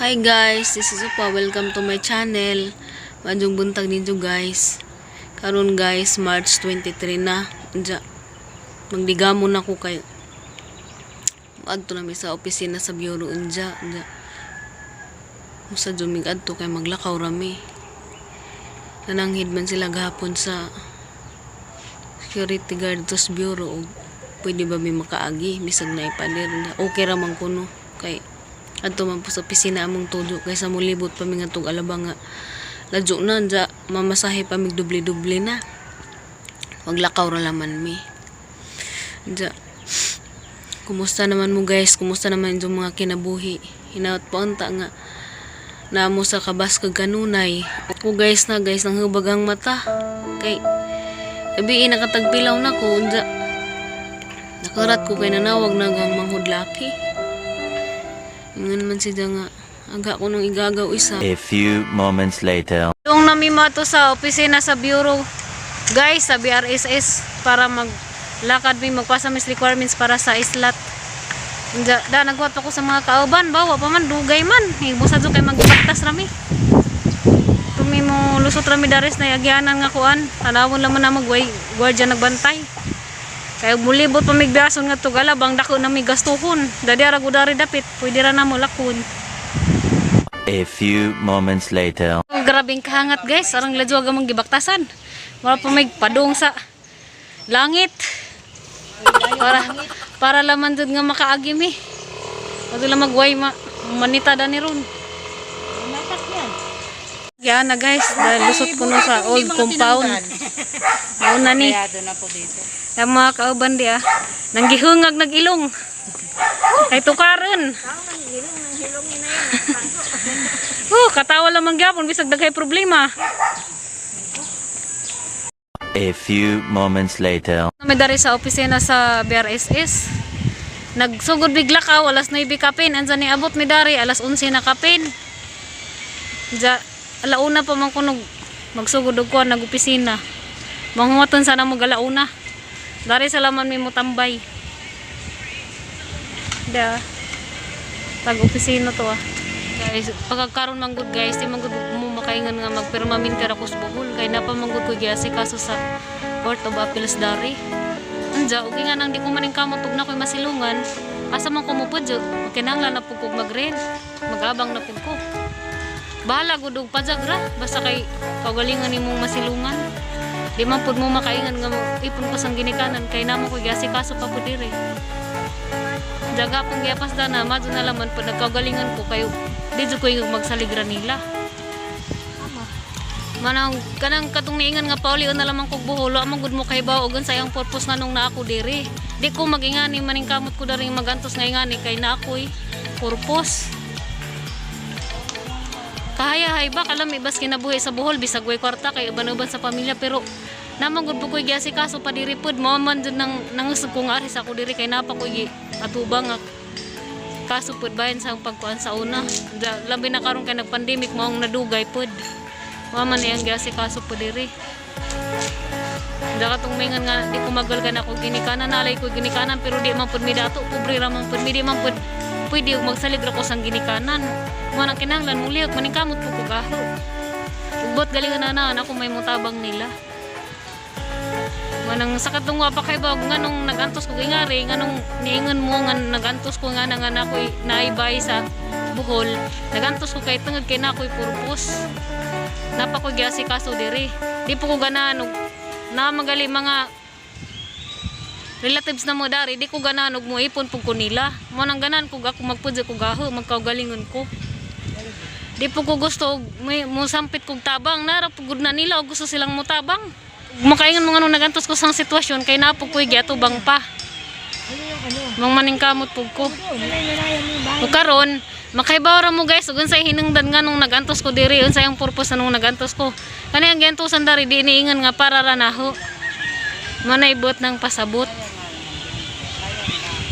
Hi guys, this is Upa. Welcome to my channel. Maayong buntag ninyo, guys. Karon guys, March 23 na. Unja, magdigamon ako kay adto na mi sa opisina sa bureau unja. Unja. Musa jud mig adto kay maglakaw rami. Nananghid man sila gahapon sa security guard to sa bureau og pwede ba mi makaagi bisag na ipader. Okay ra man kuno kay adto man po sa opisina among tudo kaysa molibot pa mi ngadtong Alabang nga ladyo na dya, mamasahe pa mig doble-doble na. Maglakaw ra laman mi dya. Kumusta naman mo, guys? Kumusta naman inyong mga kinabuhi? Hinaot pa unta nga namo sa kabas kag kanunay ako, guys. Na guys, nang hubag ang mata kay gabi nakatagpilaw na ko. Unja, nakarat ko kay nanawag na ang manghudlaki. Ingon man siya nga aga ko nung igagaw isa. A few moments later. Yung nami to sa opisina sa bureau, guys, sa BRSS para maglakad mi, magpasa mis requirements para sa islat. Da, da nagwat pa ko sa mga kauban ba, wa pa man, dugay man. Hibusa jud kay magbaktas rami. Tumi mo lusot rami dares na agyanan nga kuan. Tanawon laman na magway guardia nagbantay. Kaya mulibot pa migbiason nga tugala bang dako na mi gastuhon. Dadi ra gud dari dapit, pwede ra na mo lakon. A few moments later. Ang grabing kahangat, guys, arang ladyo aga mong gibaktasan. Wala pa may padong sa langit. Para laman jud nga makaagi mi. Wala lang magway ma, manita da ni ron. Yan na guys, dahil lusot ko no sa old compound. Mauna ni. Kaya na po dito. Ang mga kauban di ah. Nanggihungag nag-ilong. Ay tukaron. Oh, katawa lamang gyapon bisag daghay problema. A few moments later. May dari sa opisina sa BRSS. Nagsugod bigla ka, alas 9 kapin. Ansa ni abot mi dari, alas 11 na kapin. Ja, alauna pa man kunog magsugod og kuan nag-opisina. Manghumaton sana mo alauna. Dari sa laman mi motambay. Da. Tag-opisina to ah. Guys, pagkakaroon man gud guys, di man gud mo makaingan nga magpermaminter ako sa Bohol kay napa man gud ko kaso sa Court of Appeals dari. Anja, okay nga nang di ko maning kamot ug na ko'y masilungan. Asa man ko mopudyo, kinahanglan na pud kog mag-rent. Mag-abang na pud ko. Bahala gud og pajagra, basta kay kaugalingan nimong masilungan. Di man pud mo makaingan nga mo ipon ko sang ginikanan kay namo ko kaso pa pud dire. Jaga pong giapas da na, madyo na laman pud nagkaugalingan ko kayo. Di jud ko ingog magsaligra nila. Manang kanang katong niingan nga pauli na lamang kog Bohol, wa man gud mo kahibaw og unsay ang purpose nganong naa ako diri. Di ko magingani maning kamot ko dari magantos nga ingani kay naa ako'y purpose. Kahayahay ba kalami bas kinabuhi sa Bohol bisag way kwarta kay uban-uban sa pamilya, pero naman gud po ko'y kaso pa diri pod mo man jud nang nangusog ko nga aris ako diri kay napa ko'y atubang nga kaso pod bahin sa pagkuan sa una. Labi na karon kay nag-pandemic, maong nadugay pod. Wa man iyang kaso po diri. Da katong mingan nga di ko magalgan ako ginikanan, nalay ko ginikanan pero di man pud mi dato, pobre ra man pud mi, di man pud pwede og magsalig ra ko sang ginikanan. Mo nang kinahanglan mulihok maningkamot po ko gaho. Ugbot galingan na na ako may mutabang nila. Manang sa katong wa pa kay ba nganong nagantos ko ingari, nganong niingon mo nga nagantos ko nga na nga nakoy naibay sa Bohol, nagantos ko kay tungod kay nakoy purpose. Napa ko kaso diri. Di po ko ganahan og na magali mga relatives na mo dari, di ko ganahan og moipon pug ko nila. Mo nang ganahan ko ako magpudyo ko gaho, magkaugalingon ko. Di po ko gusto og may mo sampit kog tabang, nara pugod na nila og gusto silang motabang. Makaingon mo nganong nagantos ko sang sitwasyon kay napo ko'y giatubang pa. Mang maningkamot pug ko. Ug karon, makaibaw ra mo guys ug unsay hinungdan nganong nagantos ko diri, unsay ang purpose nung nagantos ko. Kani ang giantosan dari di niingon nga para ra naho. Manay buot ng pasabot.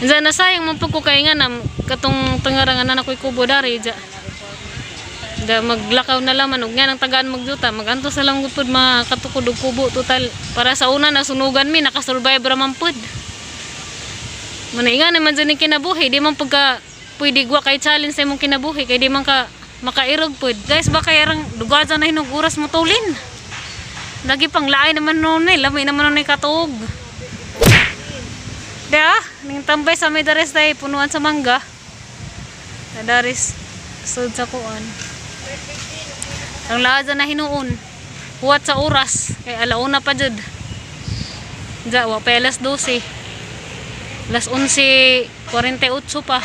Diyan na sayang man pud ko kay nga na katong tangarang anak ko'y kubo dari dya. Da maglakaw na laman ug nga nang tagaan magjuta, magantos na lang gud pud makatukod og kubo, total para sa una nasunugan mi, nakasurvive ra man pud. Manay nga naman dyan yung kinabuhi, di man pagka pwede gwa kay challenge sa imong kinabuhi kay di man ka Makairog pod. Guys, baka yarang duga dyan na hinog oras mo tulin. Lagi pang laay naman noon eh. Lamay naman noon katuog. Da, ning tambay sa may dares tayo, punuan sa mangga. Da dares, sud sa kuan. Ang laad na hinuon. Huwat sa oras, kay alauna pa jud. Ja, wa pa alas 12. Alas 11:48 pa.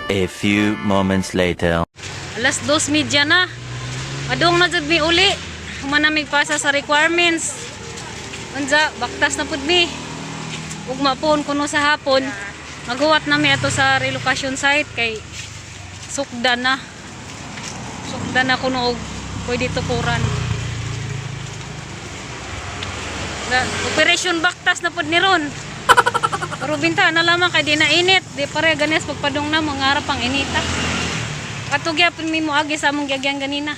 A few moments later. Alas 2:30 na. Adong na jud mi uli. Human na pasa sa requirements. Unja, baktas na pud mi. Ugma po kuno sa hapon. Maghuwat na mi ato sa relocation site kay sukda na. Sukda na kuno og pwede tukuran. Operation Baktas na pud ni ron. Pero binta na lamang kay di na init. Di pare ganes pagpadong na mga harap ang inita. Ato gyapon mi moagi sa among giagyan ganina.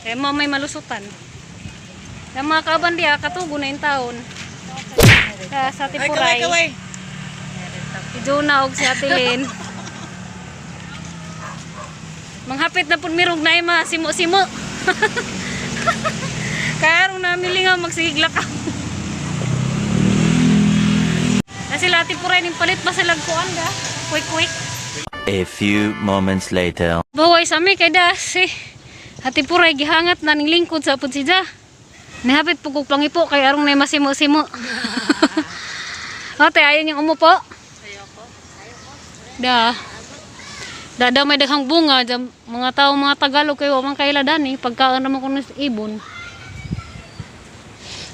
Kaya mo may malusutan. Ang mga kauban diha katugo na yung taon. Kaya sa Tipuray. Si Jonah og si Ate Lynn. Manghapit na pud mirog na ima simo-simo. Kaya arong namili nga magsigigla ka. Kasi sila Ate Puray ning palit pa sila kuan ga. Quick quick. A few moments later. Baway sa mi kay da si Ate Puray gihangat na ning lingkod sa pud siya. Nihapit po kog pangipo kay arong nay masimo-simo. Ate, ayaw niyang umupo? Ayoko. Da. Da da may daghang bunga da, mga tao mga Tagalog kayo wa man kaila dani pagkaon naman kuno sa ibon.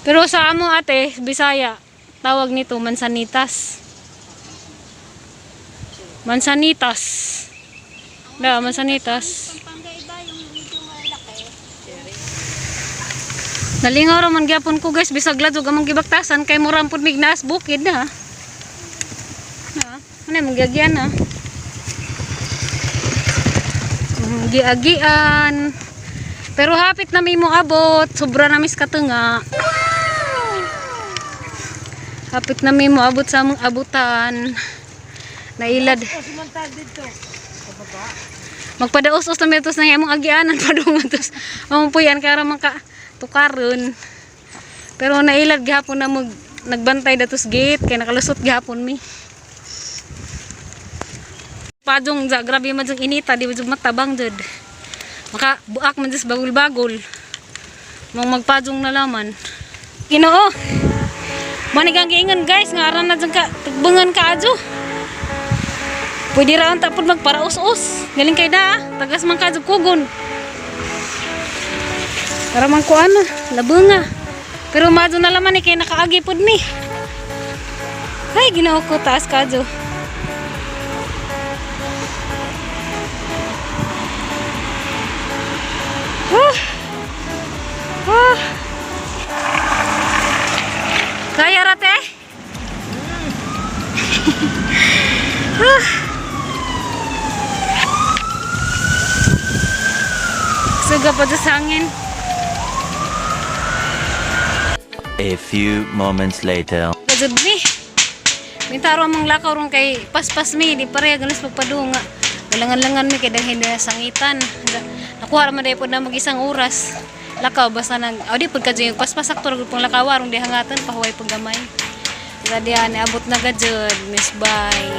Pero sa amo ate, Bisaya, tawag nito mansanitas. Mansanitas. Da, mansanitas. Nalingaw ra man gyapon ko guys, bisag ladyo among gibaktasan kay mura pud mig naas bukid na. Na, ano mong giagian na. Giagian. Pero hapit na mi mo abot, sobra na mis katunga. Hapit na mi mo abot sa among abutan. Nailad. Magpadaos-os na mi atos na among agianan padung atos. Among puyan kay man ka tukaron. Pero nailad gihapon na mag nagbantay datos gate kay nakalusot gihapon mi. Padung ja grabe man jung inita di ba jung matabang jud. Maka buak man jud bagol-bagol. Mong magpadung na laman. Ginoo. Manigang giingon guys nga aran na jung ka tugbangan ka adyo. Pwede ra ang tapod magparaos-os. Galing kay da, ah. Tagas man ka jud kugon. Para man kuan na, labunga. Pero madyo na laman eh, kay nakaagi pod mi. Ay, Ginoo ko, taas ka adyo. Ah. Ah. Kaya rate? Ah. Suga pa sa hangin. A few moments later. Kajud mi. Mintaro among lakaw ron kay paspas mi di pareha ganas pagpadunga. Galangan-langan mi kay dahil na sangitan. Nakuha ra man day pod na mag isang oras. Lakaw basta nag oh, di pod kadyo yung paspas sakto ra gud pong lakaw arong di hangatan pahuway pag gamay. Gadian abot na gajud, miss bye.